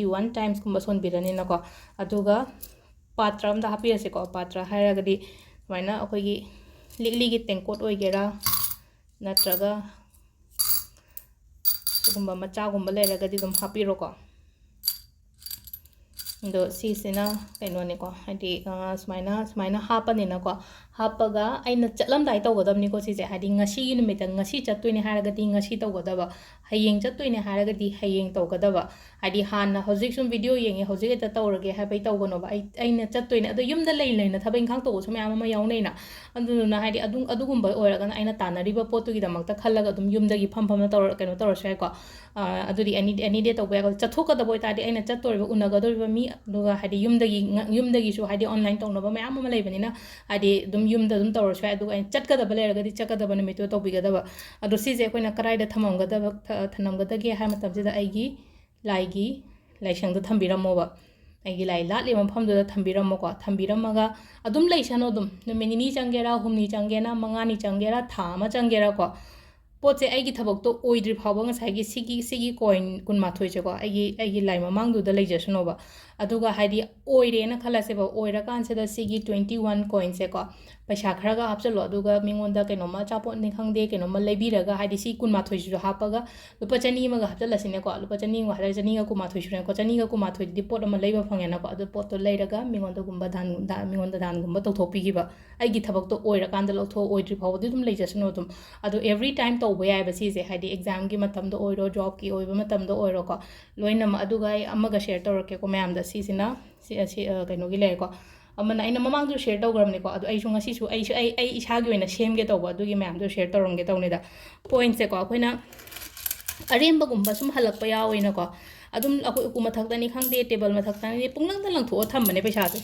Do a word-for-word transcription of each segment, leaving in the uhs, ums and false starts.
twenty one timesꯀꯨꯝꯕ ꯁꯣꯟꯕꯤꯔꯅꯤꯅꯀꯣ꯫ ꯑꯗꯨꯒ ꯄꯥꯇ꯭ꯔ ꯑꯝꯗ ꯍꯥꯞꯄꯤꯔꯁꯤꯀꯣ꯫ ꯄꯥꯇ꯭ꯔ ꯍꯥꯏꯔꯒꯗꯤ ꯁꯨꯃꯥꯏꯅ ꯑꯩꯈꯣꯏꯒꯤ ꯂꯤꯛꯂꯤꯒꯤ ꯇꯦꯡꯀꯣꯠ ꯑꯣꯏꯒꯦꯔꯥ, ꯅꯠꯇ꯭ꯔꯒ ꯁꯤꯒꯨꯝꯕ ꯃꯆꯥꯒꯨꯝꯕ ꯂꯩꯔꯒꯗꯤ ꯑꯗꯨꯝ ꯍꯥꯞꯄꯤꯔꯣꯀꯣ꯫ ꯑꯗꯣ ꯁꯤꯁꯤꯅ ꯀꯩꯅꯣꯅꯤꯀꯣ, ꯍꯥꯏꯗꯤ, ꯑ, ꯁꯨꯃꯥꯏꯅ, ꯁꯨꯃꯥꯏꯅ ꯍꯥꯞꯄꯅꯤꯅꯀꯣ, ꯍꯥꯞꯄꯒ ꯑꯩꯅ ꯆꯠꯂꯝꯗꯥꯏ ꯇꯧꯒꯗꯕꯅꯤꯀꯣ ꯁꯤꯁꯦ, ꯍꯥꯏꯗꯤ ꯉꯁꯤꯒꯤ ꯅꯨꯃꯤꯠꯇ ꯉꯁꯤ ꯆꯠꯇꯣꯏꯅꯦ ꯍꯥꯏꯔꯒꯗꯤ ꯉꯁꯤ ꯇꯧꯒꯗꯕ, ꯍꯌꯦꯡ ꯆꯠꯇꯣꯏꯅꯦ ꯍꯥꯏꯔꯒꯗꯤ ꯍꯌꯦꯡ ꯇꯧꯒꯗꯕ꯫ ꯍꯥꯏꯗꯤ ꯍꯥꯟꯅ ꯍꯧꯖꯤꯛ ꯁꯨꯝ video ꯌꯦꯡꯉꯦ, ꯍꯧꯖꯤꯛ ꯍꯦꯛꯇ ꯇꯧꯔꯒꯦ ꯍꯥꯏꯕꯩ ꯇꯧꯒꯅꯣꯕ꯫ ꯑꯩ, ꯑꯩꯅ ꯆꯠꯇꯣꯏꯅꯦ꯫ ꯑꯗꯣ ꯌꯨꯝꯗ ꯂꯩ ꯂꯩꯅ ꯊꯕꯛ ꯏꯪꯈꯥꯡ ꯇꯧꯕꯁꯨ ꯃꯌꯥꯝ ꯑꯃ ꯌꯥꯎꯅꯩꯅ꯫ ꯑꯗꯨꯗꯨꯅ ꯍꯥꯏꯗꯤ ꯑꯗꯨꯝ, ꯑꯗꯨꯒꯨꯝꯕ ꯑꯣꯏꯔꯒꯅ ꯑꯩꯅ ꯇꯥꯟꯅꯔꯤꯕ ꯄꯣꯠꯇꯨꯒꯤꯗꯃꯛꯇ ꯈꯜꯂꯒ ꯑꯗꯨꯝ ꯌꯨꯝꯗꯒꯤ ꯐꯝ ꯐꯝꯅ ꯇꯧꯔ-, ꯀꯩꯅꯣ ꯇꯧꯔꯁꯨ ꯌꯥꯏꯀꯣ꯫ ꯑ, ꯑꯗꯨꯗꯤ any, any day ꯇꯧꯕ ꯌꯥꯏꯀꯣ꯫ ꯆꯠꯊꯣꯛꯀꯗꯕ ꯑꯣꯏꯇꯥꯔꯗꯤ ꯑꯩꯅ ꯆꯠꯇꯣꯔꯤꯕ, ꯎꯅꯒꯗꯧꯔꯤꯕ ꯃꯤ, ꯑꯗꯨꯒ ꯍꯥꯏꯗꯤ ꯌꯨꯝꯗꯒꯤ ꯉ-, ꯌꯨꯝꯗꯒꯤꯁꯨ ꯍꯥꯏꯗꯤ online ꯇꯧꯅꯕ ꯃꯌꯥꯝ ꯑꯃ ꯂꯩꯕꯅꯤꯅ, ꯍꯥꯏꯗꯤ ꯑꯗꯨꯝ ꯌꯨꯝꯗ ꯑꯗꯨꯝ ꯇꯧꯔꯁꯨ ꯌꯥꯏ꯫ ꯑꯗꯨꯒ ꯑꯩꯅ ꯆꯠꯀꯗꯕ ꯂꯩꯔꯒꯗꯤ ꯆꯠꯀꯗꯕ ꯅꯨꯃꯤꯠꯇꯨ ꯇꯧꯕꯤꯒꯗꯕ꯫ ꯑꯗꯣ ꯁꯤꯁꯦ ꯑꯩꯈꯣꯏꯅ ꯀꯗꯥꯏꯗ ꯊꯝꯃꯝꯒꯗꯕ, ꯊ-, ꯊꯝꯂꯝꯒꯗꯒꯦ ꯍꯥꯏꯕ ꯃꯇꯝꯁꯤꯗ ꯑꯩꯒꯤ ꯂꯥꯏꯒꯤ ꯂꯥꯏꯁꯪꯗ ꯊꯝꯕꯤꯔꯝꯃꯣꯕ꯫ ꯑꯩꯒꯤ ꯂꯥꯏ ꯂꯥꯠꯂꯤꯕ ꯃꯐꯝꯗꯨꯗ ꯊꯝꯕꯤꯔꯝꯃꯣꯀꯣ꯫ ꯊꯝꯕꯤꯔꯝꯃꯒ ꯑꯗꯨꯝ ꯂꯩꯁꯅꯣ ꯑꯗꯨꯝ꯫ ꯅꯨꯃꯤꯠ ꯅꯤꯅꯤ ꯆꯪꯒꯦꯔꯥ, ꯍꯨꯝꯅꯤ ꯆꯪꯒꯦꯔꯥ, ꯃꯉꯥꯅꯤ ꯆꯪꯒꯦꯔꯥ, ꯊꯥ ꯑꯃ ꯆꯪꯒꯦꯔꯥꯀꯣ, ꯄꯣꯠꯁꯦ ꯑꯩꯒꯤ ꯊꯕꯛꯇꯣ ꯑꯣꯏꯗ꯭ꯔꯤ ꯐꯥꯎꯕ ꯉꯁꯥꯏꯒꯤ ꯁꯤꯒꯤ, ꯁꯤꯒꯤ coin ꯀꯨꯟꯃꯥꯊꯣꯏꯁꯦꯀꯣ, ꯑꯩꯒꯤ, ꯑꯩꯒꯤ ꯂꯥꯏ ꯃꯃꯥꯡꯗꯨꯗ ꯂꯩꯖꯁꯅꯣꯕ꯫ ꯑꯗꯨꯒ ꯍꯥꯏꯗꯤ ꯑꯣꯏꯔꯦꯅ ꯈꯜꯂꯁꯦꯕ, ꯑꯣꯏꯔꯀꯥꯟꯁꯤꯗ ꯁꯤꯒꯤ twenty one coinꯁꯦꯀꯣ, ꯄꯩꯁꯥ ꯈꯔꯒ ꯍꯥꯞꯆꯜꯂꯣ, ꯑꯗꯨꯒ ꯃꯤꯉꯣꯟꯗ ꯀꯩꯅꯣꯝꯃ, ꯑꯆꯥꯄꯣꯠꯅꯤ ꯈꯪꯗꯦ, ꯀꯩꯅꯣꯝꯃ ꯂꯩꯕꯤꯔꯒ, ꯍꯥꯏꯗꯤ ꯁꯤ ꯀꯨꯟꯃꯥꯊꯣꯏꯁꯤꯁꯨ ꯍꯥꯞꯄꯒ ꯂꯨꯄꯥ ꯆꯅꯤ ꯑꯃꯒ ꯍꯥꯞꯆꯜꯂꯁꯤꯅꯦꯀꯣ, ꯂꯨꯄꯥ ꯆꯅꯤ ꯑꯃꯒ ꯍꯥꯞꯆꯜꯂ ꯆꯅꯤꯒ ꯀꯨꯟꯃꯥꯊꯣꯏ ꯁꯨꯔꯦꯀꯣ, ꯆꯅꯤꯒ ꯀꯨꯟꯃꯥꯊꯣꯏꯗꯨꯗꯤ ꯄꯣꯠ ꯑꯃ ꯂꯩꯕ ꯐꯪꯉꯦꯅꯀꯣ, ꯑꯗꯨ ꯄꯣꯠꯇꯣ ꯂꯩꯔꯒ ꯃꯤꯉꯣꯟꯗꯒꯨꯝꯕ ꯗꯥꯟ, ꯗꯥ-, ꯃꯤꯉꯣꯟꯗ ꯗꯥꯟꯒꯨꯝꯕ ꯇꯧꯊꯣꯛꯄꯤꯈꯤꯕ꯫ ꯑꯩꯒꯤ ꯊꯕꯛꯇꯣ ꯑꯣꯏꯔꯀꯥꯟꯗ ꯂꯧꯊꯣꯛ, ꯑꯣꯏꯗ꯭ꯔꯤ ꯐꯥꯎꯕꯗꯤ ꯑꯗꯨꯝ ꯂꯩꯖꯁꯅꯨ ꯑꯗꯨꯝ꯫ ꯑꯗꯣ every time ꯇꯧꯕ ꯌꯥꯏꯑꯕ ꯁꯤꯁꯦ, ꯍꯥꯏꯗꯤ examꯒꯤ ꯃꯇꯝꯗ ꯑꯣꯏꯔꯣ, jobꯀꯤ ꯑꯣꯏꯕ ꯃꯇꯝꯗ ꯑꯣꯏꯔꯣꯀꯣ, ꯂꯣꯏꯅꯃꯛ꯫ ꯑꯗꯨꯒ ꯑꯩ ꯑꯃꯒ share ꯇꯧꯔꯛꯀꯦꯀꯣ ꯃꯌꯥꯝꯗ꯫ ꯁꯤꯁꯤꯅ ꯁꯤ, ꯁꯤ, ꯑ, ꯀꯩꯅꯣꯒꯤ ꯂꯩꯔꯦꯀꯣ꯫ ꯑꯃꯅ ꯑꯩꯅ ꯃꯃꯥꯡꯗꯁꯨ share ꯇꯧꯈ꯭ꯔꯕꯅꯤꯀꯣ, ꯑꯗꯣ ꯑꯩꯁꯨ ꯉꯁꯤꯁꯨ ꯑꯩꯁꯨ, ꯑꯩ, ꯑꯩ ꯏꯁꯥꯒꯤ ꯑꯣꯏꯅ ꯁꯦꯝꯒꯦ ꯇꯧꯕ, ꯑꯗꯨꯒꯤ ꯃꯌꯥꯝꯗꯣ share ꯇꯧꯔꯝꯒꯦ ꯇꯧꯅꯤꯗ꯫ Pointꯁꯦꯀꯣ, ꯑꯩꯈꯣꯏꯅ ꯑꯔꯦꯝꯕꯒꯨꯝꯕ ꯁꯨꯝ ꯍꯜꯂꯛꯄ ꯌꯥꯎꯋꯦꯅꯀꯣ, ꯑꯗꯨꯝ ꯑꯩꯈꯣꯏ ꯎꯄꯨ ꯃꯊꯛꯇꯅꯤ ꯈꯪꯗꯦ, table ꯃꯊꯛꯇꯅꯤ, ꯄꯨꯡꯂꯪꯗ ꯂꯪꯊꯣꯛꯑ ꯊꯝꯕꯅꯦ ꯄꯩꯁꯥꯁꯦ꯫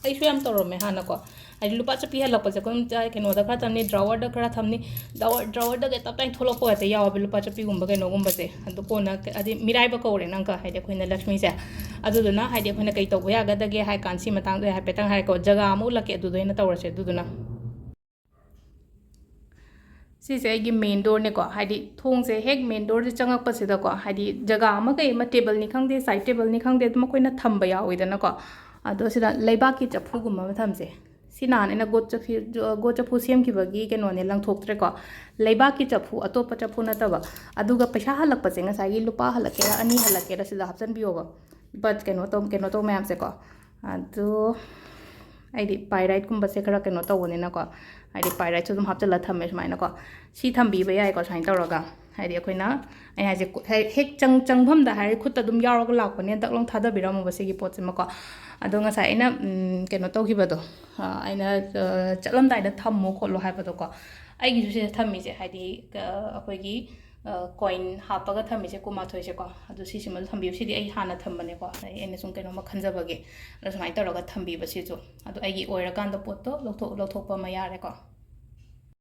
ꯑꯩꯁꯨ ꯌꯥꯝ ꯇꯧꯔꯝꯃꯦ ꯍꯥꯟꯅꯀꯣ, ꯍꯥꯏꯗꯤ ꯂꯨꯄꯥ ꯆꯠꯄꯤ ꯍꯜꯂꯛꯄꯁꯦ ꯑꯩꯈꯣꯏ ꯀꯩꯅꯣꯗ ꯈꯔ ꯊꯝꯅꯤ, drawerꯗ ꯈꯔ ꯊꯝꯅꯤ, drawer, drawerꯗꯒꯤ ꯇꯞ ꯇꯥꯏꯅ ꯊꯣꯛꯂꯛꯄ ꯍꯦꯛꯇ ꯌꯥꯎꯋꯦꯕ ꯂꯨꯄꯥ ꯆꯠꯄꯤꯒꯨꯝꯕ ꯀꯩꯅꯣꯒꯨꯝꯕꯁꯦ꯫ ꯑꯗꯨ ꯀꯣꯟꯅ ꯀ-, ꯍꯥꯏꯗꯤ ꯃꯤꯔꯥꯏꯕ ꯀꯧꯔꯦ ꯅꯪꯀ, ꯍꯥꯏꯗꯤ ꯑꯩꯈꯣꯏꯅ ꯂꯛꯁꯃꯤꯁꯦ꯫ ꯑꯗꯨꯗꯨꯅ ꯍꯥꯏꯗꯤ ꯑꯩꯈꯣꯏꯅ ꯀꯩ ꯇꯧꯕ ꯌꯥꯒꯗꯒꯦ ꯍꯥꯏ ꯀꯥꯟ ꯁꯤ ꯃꯇꯥꯡꯗ ꯍꯥꯏꯐꯦꯠꯇꯪ ꯍꯥꯏꯔꯛꯀꯣ, ꯖꯒꯥ ꯑꯃ ꯎꯠꯂꯛꯀꯦ, ꯑꯗꯨꯗ ꯑꯣꯏꯅ ꯇꯧꯔꯁꯦ꯫ ꯑꯗꯨꯗꯨꯅ ꯁꯤꯁꯦ ꯑꯩꯒꯤ main doorꯅꯦꯀꯣ, ꯍꯥꯏꯗꯤ ꯊꯣꯡꯁꯦ ꯍꯦꯛ main doorꯁꯦ ꯆꯪꯉꯛꯄꯁꯤꯗꯀꯣ, ꯍꯥꯏꯗꯤ ꯖꯒꯥ ꯑꯃ ꯀꯩ ꯑꯃ, tableꯅꯤ ꯈꯪꯗꯦ, side tableꯅꯤ ꯈꯪꯗꯦ, ꯑꯗꯨꯝ ꯑꯩꯈꯣꯏꯅ ꯊꯝꯕ ꯌꯥꯎꯋꯤꯗꯅꯀꯣ꯫ ꯑꯗꯣ ꯁꯤꯗ ꯂꯩꯕꯥꯛꯀꯤ ꯆꯐꯨꯒꯨꯝꯕ ꯑꯃ ꯊꯝꯁꯦ꯫ ꯁꯤ ꯅꯍꯥꯟ ꯑꯩꯅ ꯒꯣꯠ ꯆꯐꯨ, ꯒꯣꯠ ꯆꯐꯨ ꯁꯦꯝꯈꯤꯕꯒꯤ ꯀꯩꯅꯣꯅꯦ, ꯂꯪꯊꯣꯛꯇ꯭ꯔꯦꯀꯣ꯫ ꯂꯩꯕꯥꯛꯀꯤ ꯆꯐꯨ, ꯑꯇꯣꯞꯄ ꯆꯐꯨ ꯅꯠꯇꯕ꯫ ꯑꯗꯨꯒ ꯄꯩꯁꯥ ꯍꯜꯂꯛꯄꯁꯦ, ꯉꯁꯥꯏꯒꯤ ꯂꯨꯄꯥ ꯍꯜꯂꯛꯀꯦꯔꯥ, ꯑꯅꯤ ꯍꯜꯂꯛꯀꯦꯔꯥ, ꯁꯤꯗ ꯍꯥꯞꯆꯤꯟꯕꯤꯌꯣꯕ꯫ ꯕꯠ ꯀꯩꯅꯣ ꯇꯧ ꯀꯩꯅꯣ ꯇꯧꯕ ꯃꯌꯥꯝꯁꯦꯀꯣ꯫ ꯑꯗꯨ ꯑꯩꯗꯤ ꯄꯥꯏꯔꯥꯏꯠꯀꯨꯝꯕꯁꯦ ꯈꯔ ꯀꯩꯅꯣ ꯇꯧꯕꯅꯤꯅꯀꯣ, ꯍꯥꯏꯗꯤ ꯄꯥꯏꯔꯥꯏꯠꯁꯨ ꯑꯗꯨꯝ ꯍꯥꯞꯆꯤꯜꯂ ꯊꯝꯃꯦ ꯁꯨꯃꯥꯏꯅꯀꯣ꯫ ꯁꯤ ꯊꯝꯕꯤꯕ ꯌꯥꯏꯀꯣ ꯁꯨꯃꯥꯏꯅ ꯇꯧꯔꯒ꯫ ꯍꯥꯏꯗꯤ ꯑꯩꯈꯣꯏꯅ, ꯑꯩ ꯍꯥꯏꯁꯦ ꯈꯨꯠ-, ꯍꯦꯛ ꯆꯪ ꯆꯪꯐꯝꯗ ꯍꯥꯏꯔꯗꯤ ꯈꯨꯠꯇ ꯑꯗꯨꯝ ꯌꯥꯎꯔꯒ ꯂꯥꯛꯄꯅꯦ, ꯗꯛ ꯂꯥꯎ ꯊꯥꯗꯕꯤꯔꯝꯃꯣꯕ ꯁꯤꯒꯤ ꯄꯣꯠꯁꯤꯃꯀꯣ꯫ ꯑꯗꯣ ꯉꯁꯥꯏ ꯑꯩꯅ ꯎꯝ, ꯀꯩꯅꯣ ꯇꯧꯈꯤꯕꯗꯣ, ꯑ, ꯑꯩꯅ ꯑ, ꯆꯠꯂꯝꯗꯥꯏꯗ ꯊꯝꯃꯣ ꯈꯣꯠꯂꯣ ꯍꯥꯏꯕꯗꯣꯀꯣ꯫ ꯑꯩꯒꯤꯁꯨ ꯁꯤꯗ ꯊꯝꯃꯤꯁꯦ ꯍꯥꯏꯗꯤ ꯑ, ꯑꯩꯈꯣꯏꯒꯤ ꯀꯣꯏꯟ ꯍꯥꯞꯄꯒ ꯊꯝꯃꯤꯁꯦ ꯀꯨꯟꯃꯥꯊꯣꯏꯁꯦꯀꯣ꯫ ꯑꯗꯨ ꯁꯤꯁꯤꯃꯁꯨ ꯊꯝꯕꯤꯌꯨ꯫ ꯁꯤꯗꯤ ꯑꯩ ꯍꯥꯟꯅ ꯊꯝꯕꯅꯦꯀꯣ, ꯑꯩ, ꯑꯩꯅ ꯁꯨꯝ ꯀꯩꯅꯣꯝꯃ ꯈꯟꯖꯕꯒꯤ꯫ ꯑꯗꯣ ꯁꯨꯃꯥꯏꯅ ꯇꯧꯔꯒ ꯊꯝꯕꯤꯕ ꯁꯤꯁꯨ꯫ ꯑꯗꯣ ꯑꯩꯒꯤ ꯑꯣꯏꯔꯀꯥꯟꯗ ꯄꯣꯠꯇꯣ ꯂꯧꯊꯣꯛ ꯂꯧꯊꯣꯛꯄ ꯑꯃ ꯌꯥꯔꯦꯀꯣ꯫